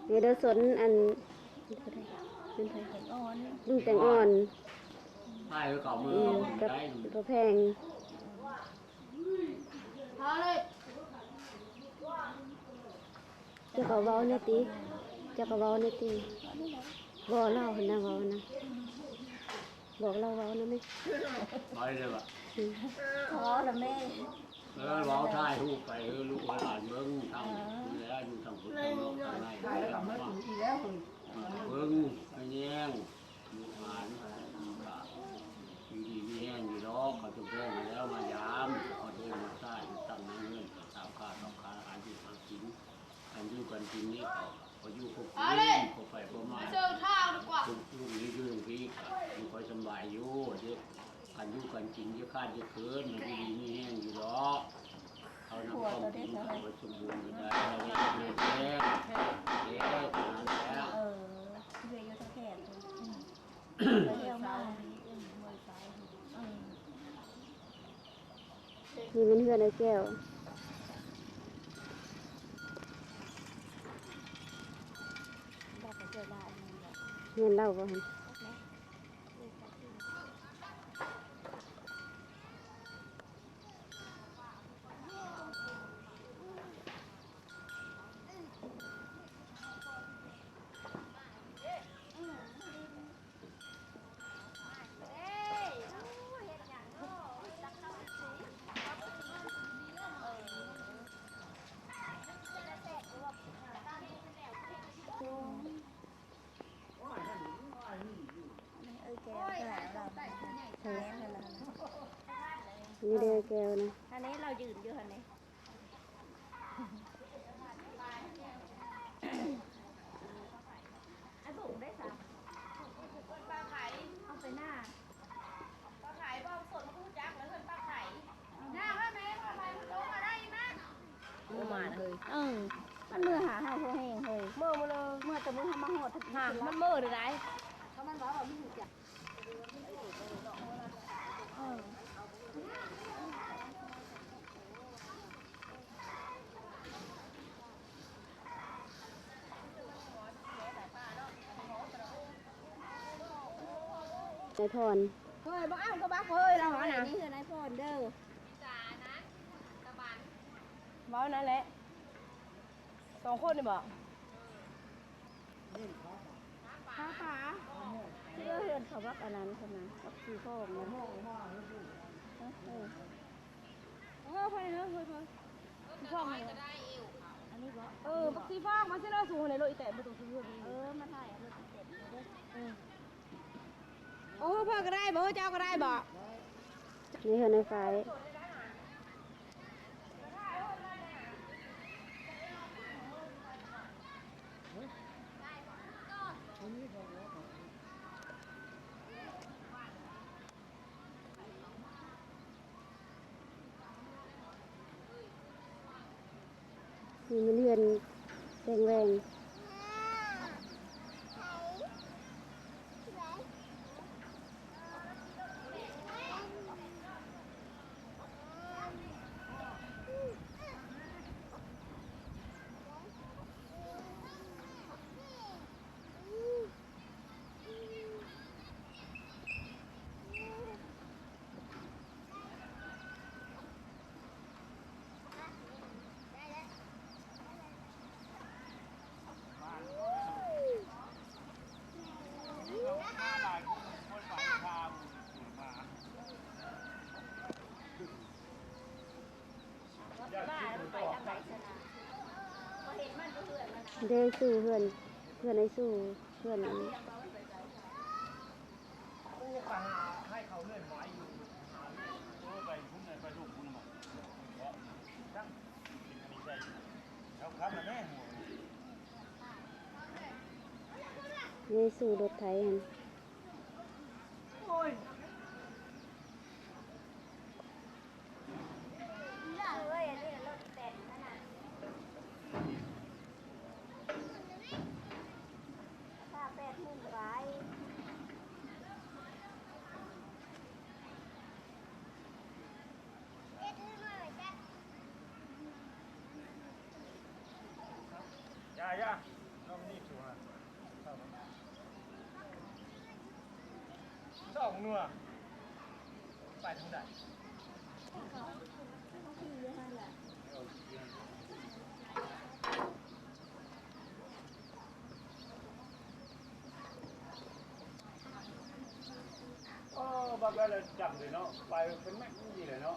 ເດີ ສົນອັນ ລຸງແຕງອ່ອນ ໃຫ້ເຂົາເມືອ ອືມ ກັບພໍ່ແພງ ເຈົ້າກໍເວົ້າແດ່ຕິ ເຈົ້າກໍເວົ້າແດ່ຕິ ບອກລາວຫັ້ນນະ ເວົ້ານະ ບອກລາວເວົ້ານະແມ່ ໄປເລີຍວະ ອືມ ເວົ້າລະແມ່. ເອີ ເວົ້າຖ່າຍຮູບໄປ ເອີ ລູກຫຼານເບິ່ງ ທັງ ເອີ ຢູ່ທາງພຸດທາງນອກທາງໃນ ເບິ່ງໄປແຍງ ລູກຫຼານ ຢູ່ດີມີແຮງຢູ່ດອກ ເຂົາຈະແພງໃຫ້ແລ້ວມາຢາມ ເຂົາເດີນມາຊ້າ ຢູ່ຕັ້ງໃນເຮືອນ ກໍຕາມຂ້າວຕາມຂາ ຫາຢູ່ຫາກິນ ການຢູ່ການກິນນີ້ ເຂົາ ເຂົາຢູ່ຄົບຄົນ ເຂົາໄປເຂົາມາ ເຊີທາງດີກວ່າ ທຸກ ທຸກນີ້ຢູ່ໂຮງພີກະ ບໍ່ຄ່ອຍສຳບາຍຢູ່ ເດ້ ການຢູ່ການກິນຢ່າຂາດຢ່າເຂີນ ມັນຢູ່ດີມີແຮງຢູ່ດອກ ເຂົານຳຄວາມກິນເຂົາໄປສົມບູນກັນໄດ້ ເຮົາເຮັດໃຫ້ແຂງແຮງ ເອີ ເອີ ເຮືອຢູ່ທາງແຂງ ໄປທ່ຽວມາ ເອີ ເມືອງຊາຍ ເອີ ນີ້ແມ່ນເຮືອນອ້າຍແກ້ວ ເຮືອນລາວບໍ່ຫັ້ນ? ນີ້ເດີແກ້ວນະ ອັນນີ້ລາວຢືນຢູ່ຫັ້ນເດ. ໄອ້ບຸ້ງໄດ້ສາ ເພິ່ນປາໄຂ່ ເອົາໄປໜ້າ ປາໄຂ່ບໍ່ສົນ ຮູ້ຈັກແລ້ວເພິ່ນປາໄຂ່ ໜ້າວ່າແມ່ປາໄຂ່ເພິ່ນລົງມາໄດ້ມາ ເອີ ມັນເມືອຫາເຮົາໂພແຮງເຮີ້ຍ ເມືອ ເມືອແຕ່ມື້ເຮົາມາຮອດ ຫາ ມັນເມືອໄດ້ ເຂົາມັນເວົ້າວ່າມັນຮູ້ຈັກ ນາຍພອນ ເຮີ້ຍ ບໍ່ເອົາກໍບັກເຮີ້ຍ ລາວຫັ້ນນະ ນີ້ຄືນາຍພອນເດີ ເວົ້ານັ້ນແຫຼະ ສອງຄົນນີ້ບໍ? ຄາປາ ເພື່ອເຮືອນເຂົາບັກອັນນັ້ນພຸ້ນນະ ບັກສີຟອງນັ້ນ ເອີ ເອີ ເອີ ເອີ ເອີ ເອີ ບັກສີຟອງ ມັນຊິເລີຍສູງໃນໂລດ ອີແຕະບໍ່ຕ້ອງຊື້ເຮືອນ ເອີ ມາຖ່າຍລົດອີແຕະເດີ ເອີ. ບໍ່ຮູ້ເພິ່ນກໍໄດ້ ບໍ່ຮູ້ເຈົ້າກໍໄດ້ບໍ? ນີ້ເຮືອນອ້າຍຝ້າຍ ນີ້ມັນເຮືອນແດງແຫວງ ເດ້ ສູ່ເຮືອນ ເຮືອນໄອ້ສູ່ ເຮືອນອັນ ເພິ່ນຍັງໄປຫາໃຫ້ເຂົາເຮືອນໄວ້ຢູ່ ໂອ້ ໄປພຸ້ນ ໄປລູກພຸ້ນ ເນາະ ເນາະ ເປັນອັນນີ້ໄດ້ຢູ່ ເອົາຄັນນະແມ່ ເດ້ ສູ່ລົດໄຖຫັ້ນ ໂອ້ຍ. ຢ່າ ຢ່າ. ຊອກໜັວ ໄປທາງໃດ? ໂອ້ ບັກໄດ້ລະຈຳເລີຍເນາະ ໄປເປັນແມັກນີ້ແຫຼະເນາະ.